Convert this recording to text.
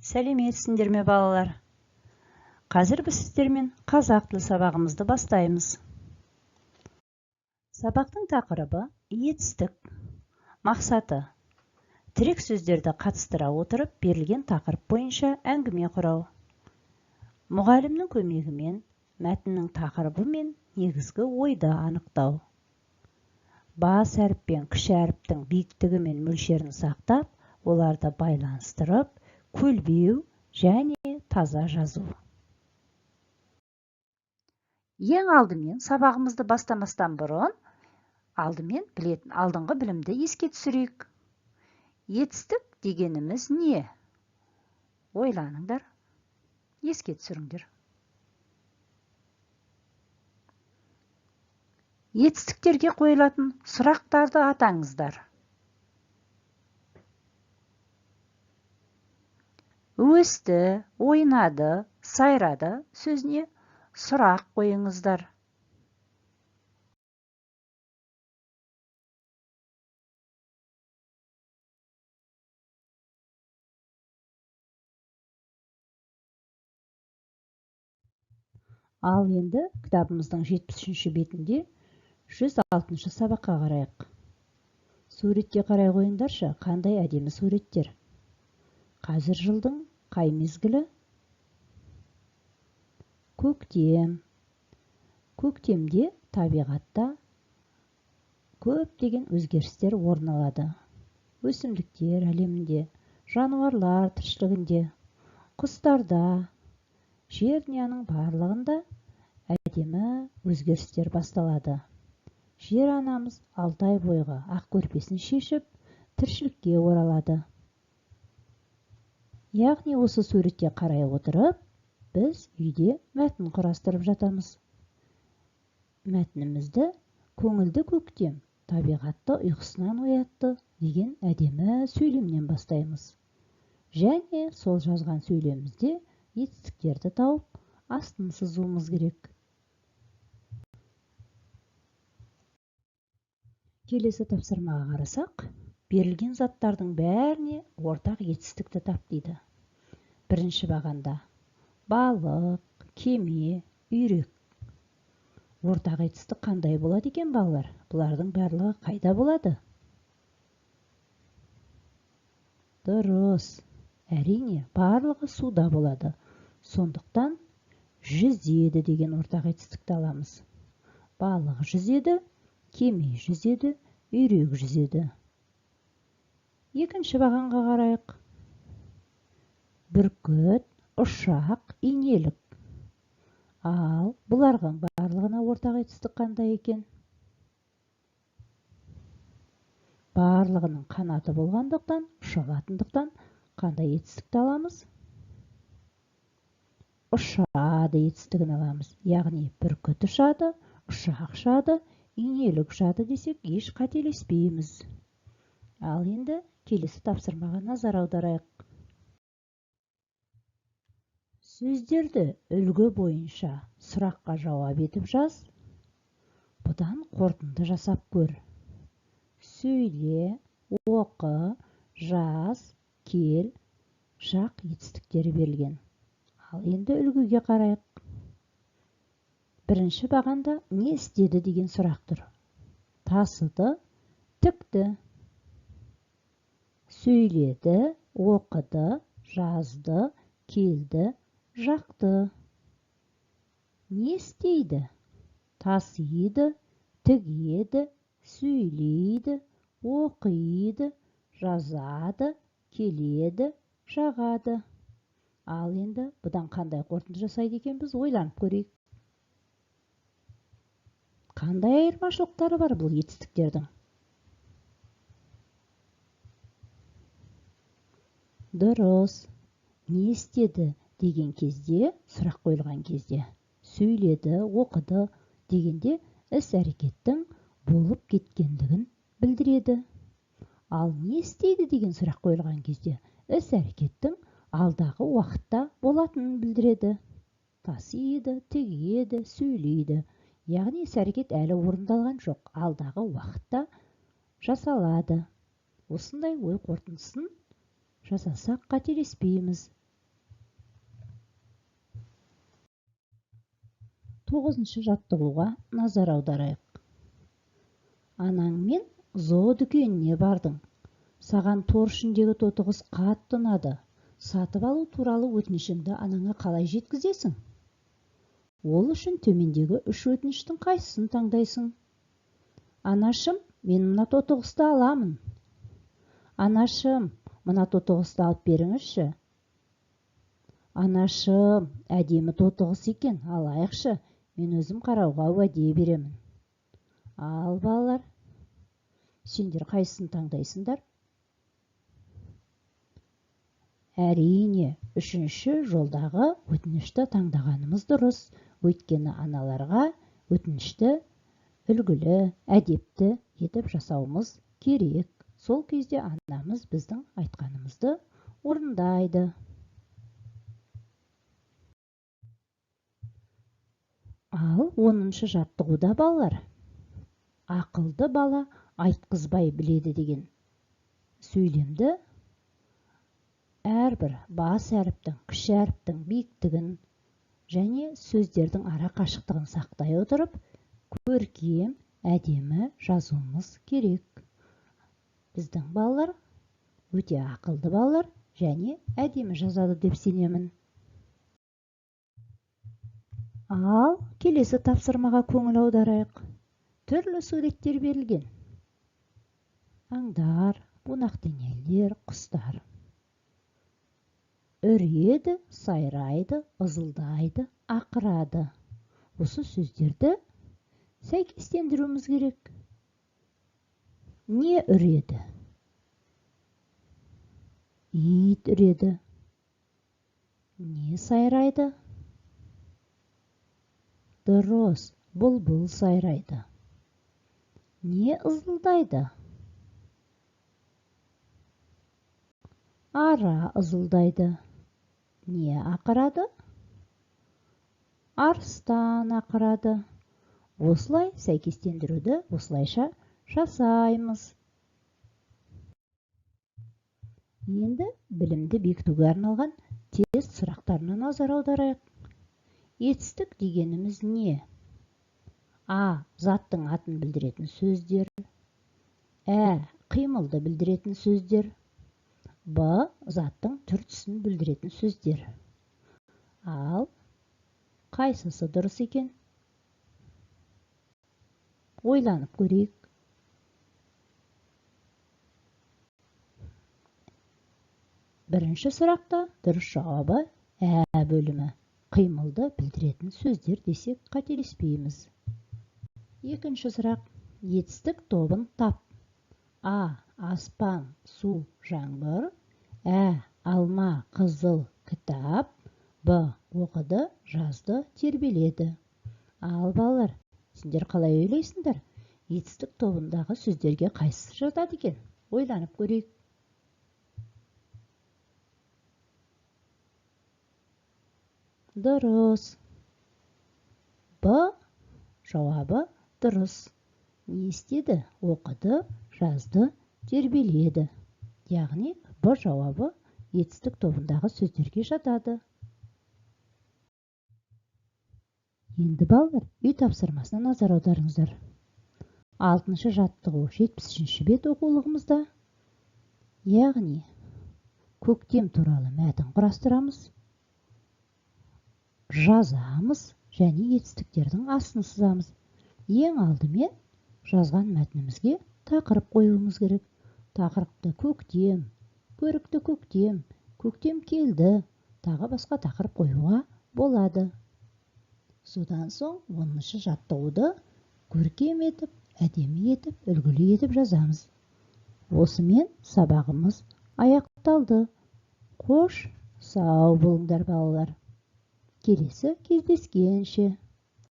Сәлеметсіңдер ме, балалар? Қазір біз сіздермен қазақ тілі сабағымызды бастаймыз. Сабақтың тақырыбы етістік. Мақсаты: тірек сөздерді қатыстыра отырып, берілген тақырып бойынша әңгіме құрау. Мұғалімнің көмегімен мәтіннің тақырыбы мен негізгі ойды анықтау. Бас әріп пен кіші әріптің биіктігі мен мөлшерін сақтап, оларды байланыстырып, көлбеу және таза жазу. Ең алдымен сабағымызды бастамастан бұрын, алдымен білетін алдыңғы білімді еске түсірейік. Етістік дегеніміз не? Ойланыңдар, еске түсіріңдер. Етістіктерге қойылатын сұрақтарды атаңыздар. Өсті, ойнады, сайрады сөзіне сұрақ қойыңыздар. Ал енді кітабымыздың 73-ші бетінде 106-шы сабаққа қарайық. Суретке қарай қойыңдаршы, қандай әдемі суреттер. Қазір жылдың қай мезгілі? Көктем. Көктемде табиғатта көптеген өзгерістер орын алады. Өсімдіктер әлемінде, жануарлар тіршілігінде, құстарда, жер дүнияның барлығында әдемі өзгерістер басталады. Жер анамыз 6 ай бойғы ақ көрпесін шешіп, тіршілікке оралады. Яғни осы суретке қарай отырып, біз үйде мәтін құрастырып жатамыз. Мәтінімізді көңілді көктем табиғатты ұйқысынан оятты деген әдемі сөйлемнен бастаймыз. Және сол жазған сөйлемімізде етістіктерді тауып, астын сызуымыз керек. Келесі тапсырмаға қарасақ, берілген заттардың бәріне ортақ етістікті тап дейді. Бірінші бағанда балық, кеме, үйрек. Ортақ етістік қандай болады екен, балалар? Бұлардың барлығы қайда болады? Дұрыс. Әрине, барлығы суда болады. Сондықтан жүзеді деген ортақ етістікті аламыз. Балық жүзеді, кеме жүзеді, үйрек жүзеді. Екінші бағанға қарайық. Бүркіт, ұшақ, инелік. Ал бұлардың барлығына ортақ етістік қандай екен? Барлығының қанаты болғандықтан, ұша алатындықтан қандай етістікті аламыз? Ұшады етістігін аламыз. Яғни бүркіт ұшады, ұшақ ұшады, инелік ұшады десек, еш қателеспейміз. Ал енді келесі тапсырмаға назар аударайық. Сөздерді үлгі бойынша сұраққа жауап етіп жаз. Бұдан қорытынды жасап көр. Сөйле, оқы, жаз, кел, жақ етістіктері берілген. Ал енді үлгіге қарайық. Бірінші бағанда не істеді деген сұрақ тұр. Тасыды, тікті. Сөйледі, оқыды, жазды, келді, жақты. Не істейді? Тасиды, тігеді, сөйлейді, оқиды, жазады, келеді, жағады. Ал енді бұдан қандай қорытынды жасайды екенбіз, ойланып көрейік. Қандай айырмашылықтары бар бұл етістіктердің? Дұрыс. Не істеді деген кезде, сұрақ қойылған кезде, сөйледі, оқыды дегенде іс-әрекеттің болып кеткендігін білдіреді. Ал не істейді деген сұрақ қойылған кезде, іс-әрекеттің алдағы уақытта болатынын білдіреді. Тасиды, тігеді, сөйлейді. Яғни іс-әрекет әлі орындалған жоқ, алдағы уақытта жасалады. Осындай ой қорытындысын жасасақ қателеспейміз. Тоғызыншы жаттығуға назар аударайық. Анаңмен зоодүкеніне бардың. Саған тор ішіндегі тотықұс қатты ұнады. Сатып алу туралы өтінішіңді анаңа қалай жеткізесің? Ол үшін төмендегі үш өтініштің қайсысын таңдайсың? Анашым, мен мына тотықұсты аламын. Анашым, мына тотықұсты алып беріңізші. Анашым, әдемі тотықұс екен, алайықшы, мен өзім қарауға уәде беремін. Ал балалар, сендер қайсысын таңдайсыңдар? Әрине, үшінші жолдағы өтінішті таңдағанымыз дұрыс, өйткені аналарға өтінішті үлгілі, әдепті етіп жасауымыз керек. Сол кезде анамыз біздің айтқанымызды орындайды. Ал 10-шы жаттығуда балалар, ақылды бала айтқызбай біледі деген сөйлемді әрбір бас әріптің, кіші әріптің биіктігін және сөздердің ара қашықтығын сақтай отырып, көркем, әдемі жазуымыз керек. Біздің балалар өте ақылды балалар және әдемі жазады деп сенемін. Ал келесі тапсырмаға көңіл аударайық. Түрлі суреттер берілген. Аңдар, бунақденелер, құстар. Үреді, сайрайды, ызылдайды, ақырады. Осы сөздерді сәйкестендіруіміз керек. Не үреді? Ит үреді. Не сайрайды? Дұрыс, бұлбұл сайрайды. Не ызылдайды? Ара ызылдайды. Не ақырады? Арыстан ақырады. Осылай сәйкестендіруді осылайша жасаймыз. Енді білімді бекітуге арналған тест сұрақтарына назар аударайық. Етістік дегеніміз не? А. Заттың атын білдіретін сөздер. Ә. Қимылды білдіретін сөздер. Б. Заттың түр-түсін білдіретін сөздер. Ал қайсысы дұрыс екен? Ойланып көрейік. Бірінші сұрақта дұрыс жауабы ә бөлімі. Қимылды білдіретін сөздер десек қателеспейміз. Екінші сұрақ. Етістік тобын тап. А. Аспан, су, жаңбыр. Ә. Алма, қызыл, кітап. Б. Оқыды, жазды, тербеледі. Ал балалар, сендер қалай ойлайсыңдар? Етістік тобындағы сөздерге қайсысы жатады екен? Ойланып көрейік. Дұрыс. Б жауабы дұрыс. Не істеді? Оқыды, жазды, тербеледі. Яғни Б жауабы етістік тобындағы сөздерге жатады. Енді балалар, үй тапсырмасына назар аударыңыздар. 6-шы жаттығу 73-ші бет оқулығымызда, яғни көктем туралы мәтін құрастырамыз, жазамыз және етістіктердің астын сызамыз. Ең алдымен жазған мәтінімізге тақырып қоюымыз керек. Тақырыпты көктем, көрікті көктем, көктем келді, тағы басқа тақырып қоюға болады. Содан соң 10-шы жаттығуды көркем етіп, әдемі етіп, үлгілі етіп жазамыз. Осымен сабағымыз аяқталды. Қош, сау болыңдар балалар. Келесі кездескенше.